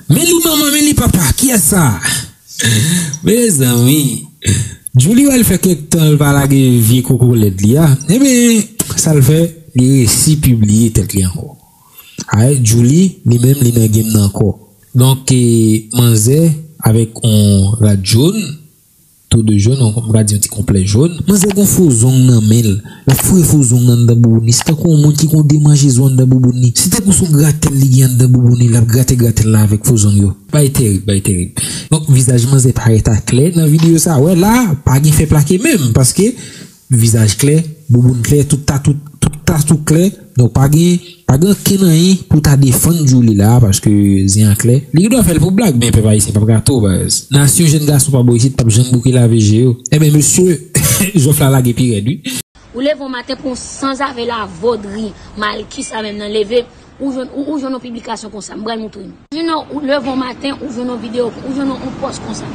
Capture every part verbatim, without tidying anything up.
Men li manman, men li papa, kiyès sa? Mezanmi, Djouly wè l fè kèk tan l pa lage vye koko lèd li a. Ebyen, sa l fè, li resi pibliye tèt li ankò. Ay, Djouly, li menm, li nan game nan ankò. Donk, eh, manzè avèk on rad jòn, tou de jòn, on, m ka di yon ti konplè jòn. Manzè gon fo zong nan men l. L ap foure fo zong nan anndan bouboun li. Se tankou yon moun ki gon demanje zo anndan bouboun li. Se tankou se yon gratèl li gen anndan bouboun li, l ap grate gratèl la avèk fo zong yo. Bay terib, bay terib. Donk, vizaj manzè parèt aklè nan videyo sa. Wè la, pa gen fè plake menm, paske vizaj klè, bouboun klè, tout tatou, tout tatou klè. Donk, pa gen, pa gen okenn anyen pou ta defann Djouly la, paske zen an klè. Li gendwa fè l pou blag, men pèp ayisyen p ap gato, baz. Nasyon jèn gason pa bò isit p ap janm bouke lave je yo. Enben, mesye, jòf la lage pi rèd, wi. Ou leve yon maten pou yon sanzave lavodri, malkis la menm nan leve, ou jwenn, ou, ou jwenn yon piblikasyon konsa, m pral montre nou. Imajine w leve yon maten, ou jwenn yon videyo, ou jwenn yon, yon pòs konsa.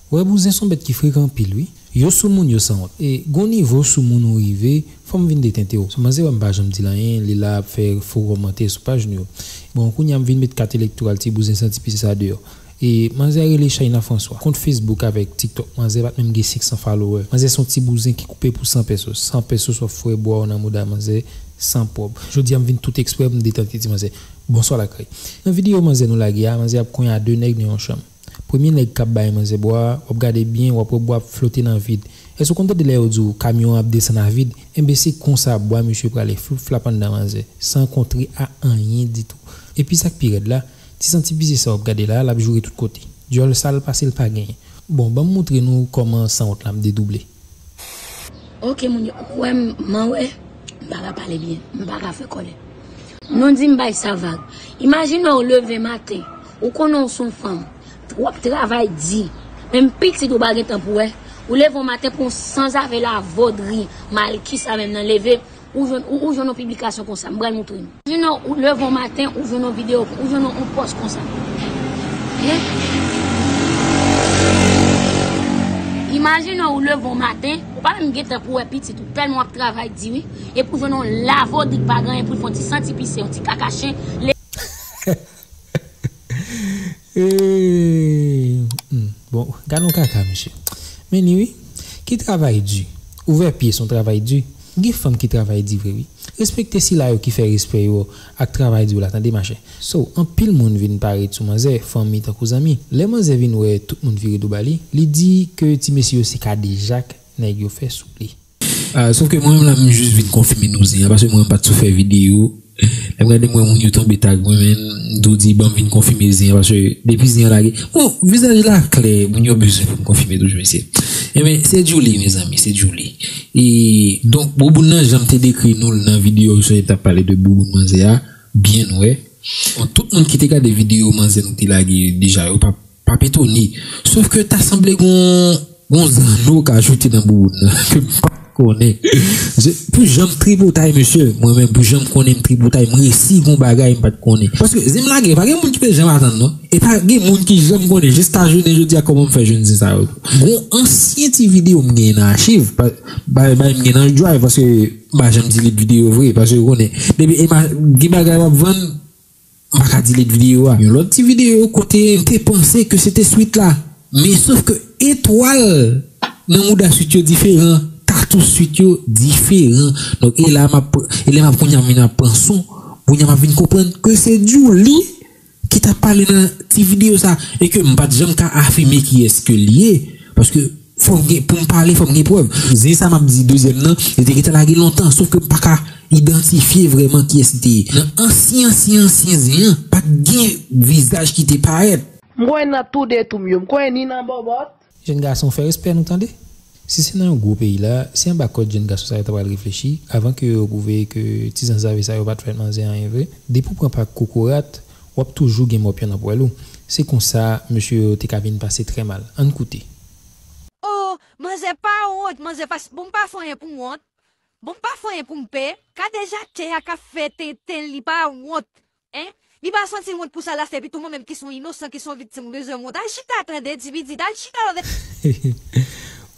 Wè, bouzen se yon bèt ki frekan anpil, wi. Yo soumoun, yo sanwont. E gon nivo soumoun ou rive, fò m vin detente w. Manzè wè m pa janm di l anyen, li la ap fè fo kòmantè sou paj nou yo. Bon, kounye a m vin met kat elektoral ti bouzen santi pise sa deyò. E manzè rele China François. Kont Facebook avèk TikTok, manzè pa t menm gen senk san follower. Manzè se yon ti bouzen ki koupe pou san pesos. San pesos w ap foure bwa w nan mouda manzè san pwob. Jodi a m vin tout eksprè pou m detante ti manzè. Bonswa lakay. Nan videyo manzè nou lage a, manzè ap konyen a de nèg nan yon chanm. Premye nèg k ap bay manzè bwa a, w ap gade byen, w ap wè bwa ap flote nan vid. Èske w konn tande lè yo di w kamyon an ap desann a vid? Enben, se konsa bwa misye prale floup flap anndan manzè, san kontre a anyen ditou. Epi sa k pi rèd la, ti santi pise sa w ap gade la a, l ap joure tout kote. Dyòl sal pase l pa genyen. Bon, ban m montre nou kòman sanwont la ap dedouble. Ok, moun yo, ou kwè m, m an wè? M pa ka pale byen, m pa ka fè kòlè. Nou di m bay sa vag. Imajine w leve maten, ou konnen w se yon fanm, w ap travay di, menm pitit ou pa gen tan pou wè. Ou leve yon maten pou yon sanzave lavodri, malkis la menm nan leve, ou jwenn, ou, ou jwenn yon piblikasyon konsa, m pral montre nou. Imajine w leve yon maten, ou jwenn yon videyo, ou jwenn yon, yon pòs konsa. Hein? Imajine w leve yon maten, ou pa menm gen tan pou wè pitit ou, tèlman w ap travay di wi, epi w jwenn yon lavodri k pa gen anyen pou l fè, yon ti santi pise, yon ti kaka chen, le- Eh, hmm, bon, gad yon kaka, mesye. Men ni wi, ki travay di. Ouvè pye se yon travay di. Gen fanm ki travay di vre wi. Respekte sila yo ki fè respè yo ak travay di yo la, tande machè. So, anpil moun vin parèt sou manzè, fanmi tankou zanmi. Lè manzè vin wè tout moun vire do ba li, li di ke ti mesye yo se kadejak nèg yo fè sou li. Ah, sof ke mwen menm la, m jis vin konfime nou zen an, paske mwen menm m pa t sou fè videyo. Lè m gade m wè moun yo tonbe tag mwen, men m tou di ban m vin konfime zen an, paske depi zen an lage, bon, vizaj la klè, moun yo bezwen pou m konfime toujou, mesye. Enben, se Djouly, mezanmi, se Djouly. E, donk, bouboun nan, jan m te dekri nou l nan videyo, yo sonje m t ap pale de bouboun manzè a, byen wè. Bon, tout moun ki te gade videyo manzè nou te lage deja yo, pa p ap etone. Sof ke ta sanble gon, gon zanno ka ajoute nan bouboun nan, ke m pa t konnen. Je, pou jan m tripotay, mesye, mwen menm, pou jan m konnen m tripotay, m resi gon bagay m pa t konnen. Paske zen m lage, pa gen moun ki te janm atann, non. E pa gen moun ki janm konnen, jiska jounen jodi a, kòman m fè jwenn zen sa yo. Gon ansyen ti videyo m genyen nan achiv, pa, bay, bay m gen nan drive, paske m pa janm delete videyo vre, paske ou konnen. Depi, e ma, gen bagay w ap vann, m pa ka delete videyo a. Yon lòt ti videyo kote m te panse ke se te swit la. Men sof ke etwal nan mouda swit yo diferan, tatou swit yo diferan. Donk, e la m ap, e lè m ap kounye a m vin ap pran son, kounye a m ap vin konprann ke se Djouly ki t ap pale nan ti videyo sa. E ke m pa t janm ka afime kiyès ke l ye. Paske fò m gen, pou m pale, fò m gen prèv. Zen sa m ap di, dezyèm nan, li te gentan lage lontan, sof ke m pa ka idantifye vrèman kiyès li te ye. Nan ansyen, ansyen, ansyen zen an, pa t gen vizaj ki te parèt. M kwè nan toude tou m yo. M kwè ni nan bòbòt. Jèn gason, fè respè nou tande. Si se nan yon gwo peyi la, se anba kòd jèn gason sa yo ta pral reflechi, avan ke yo pwouve ke ti zanzave sa yo pa t fè manzè anyen vre. Depi w pran pa kokorat, w ap toujou gen mòpyon nan pwèl ou. Se konsa, mesye yo te ka vin pase trè mal. Ann koute. Oh, manzè pa wont, manzè pa, bon, m pa fè anyen pou m wont. Bon, m pa fè anyen pou m pè. Kadejak a k ap fè tenten, li pa wont. Hein? Li pa santi wont pou sa l ap fè, epi tou mwen menm ki se yon inosan, ki se yon viktim, m bezwen wont. Al chita tande, dividi, al chita lòt.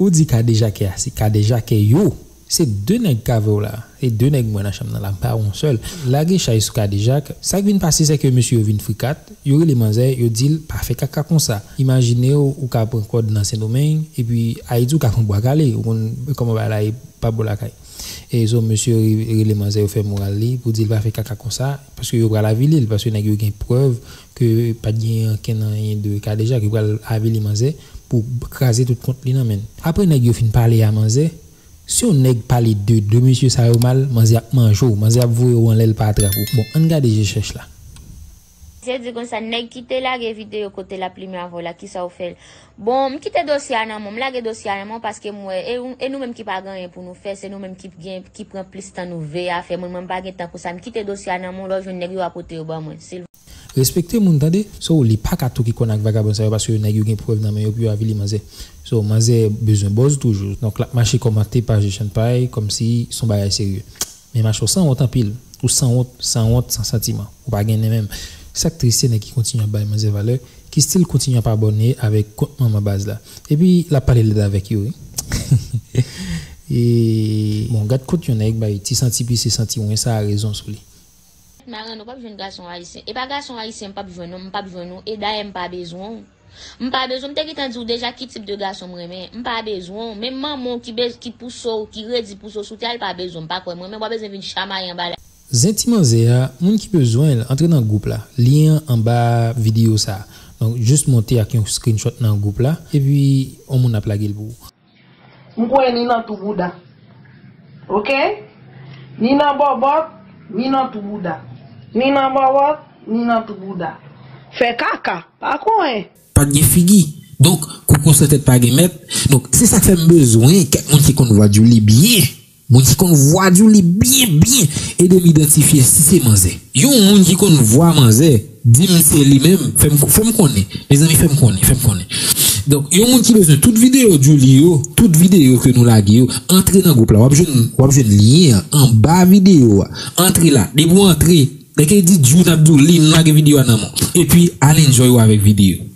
Ou di kadejak a, se kadejak yo. Se de nèg k avè w la. Se de nèg mwen nan chanm nan la, m pa yon sèl. Lage chay sou Kadejak. Sa k vin pase, se ke mesye yo vin frikat. Yo rele manzè, yo di l pa fè kaka konsa. Imajine w, ou ka pran kòd nan Sendomeng, epi Ayiti, ou ka pran Bwa Kale. Ou konn kòman bagay la ye pa bò lakay. E so, mesye yo re- rele manzè, yo fè moral li, pou di l pa fè kaka konsa, paske yo pral avili l, paske nèg yo gen prèv ke pa t gen ankenn anyen de Kadejak, yo pral avili manzè pou kraze tout kont li nan men l. Apre nèg yo fin pale a manzè, si yon nèg pale de de mesye sa yo mal, manzè ap manje w, manzè ap voye w anlè, l pa atrap ou. Bon, ann gade je chèch la. Se di konsa, nèg ki te lage videyo kote l ap limen avè w la, kisa w fè l? Bon, m kite dosye a nan men w, m lage dosye a nan men w paske m wè, e, e nou menm ki pa gen anyen pou nou fè, se nou menm ki gen, ki pran plis tan nou veye afè moun, mwen m pa gen tan pou sa, m kite dosye a nan men w, lè w jwenn nèg yo a pote yo ban mwen, silvouplè. Respekte moun, tande. So, li pa ka tou ki konn ak vagabon sa yo, paske nèg yo gen prèv nan men yo pou yo avili manzè. So, manzè bezwen buzz toujou. Donk, l ap mache kòmante paj Echange Pay kòmsi se yon bagay serye. Men mache w sanwont anpil. Ou sanwont, sanwont, san santiman. Ou pa gen nen menm. Sa k tris, se nèg ki kontinye ap bay manzè valè, ki still kontinye ap abòne avèk kont manman baz la. Epi, l ap pale lèd avèk yo, wi. E, bon, gad kont yon nèg bay ti santi pise santi wen sa a rezon sou li. Marann, ou p ap jwenn gason ayisyen. E pa gason ayisyen m p ap jwenn, non, m p ap jwenn ou. E dayè m pa bezwen w. M pa bezwen, m te gentan di w deja ki tip de gason m renmen. M pa bezwen w. Menm manman w ki, bez- ki pouse w, ki redi pouse w sou tè a, l pa bezwen w. M pa kwè m renmen w, w pa bezwen vin chamaye anba la. Zen ti manzè a, moun ki bezwen l, antre nan gwoup la. Lyen an anba videyo sa a. Donk, jis monte ak yon screenshot nan gwoup la, epi yon moun ap lage l pou ou. M kwè ni nan tou bouda. Oke? Ni nan bòbòt, ni nan tou bouda. Ni nan bòbòt, ni nan tou bouda. Fè kaka, pa konyen. Pa t gen figi. Donk, kou konsa tèt pa gen mèt. Donk, se sa k fè m bezwen kèk moun ki konn vwa Djouly byen. Moun ki konn vwa Djouly byen, byen. Ede m idantifye si se manzè. Yon moun ki konn vwa manzè, di m se li menm, fè m, fè m konnen. Mezanmi, fè m konnen, fè m konnen. Donk, yon moun ki bezwen tout videyo Djouly yo, tout videyo ke nou lage yo, antre nan gwoup la. W ap jwenn, w ap jwenn lyen an anba videyo a. Antre la. Depi w antre, nèg ki di Djou n ap di w li, m lage videyo a nan men w. Epi, al enjoy w avèk videyo.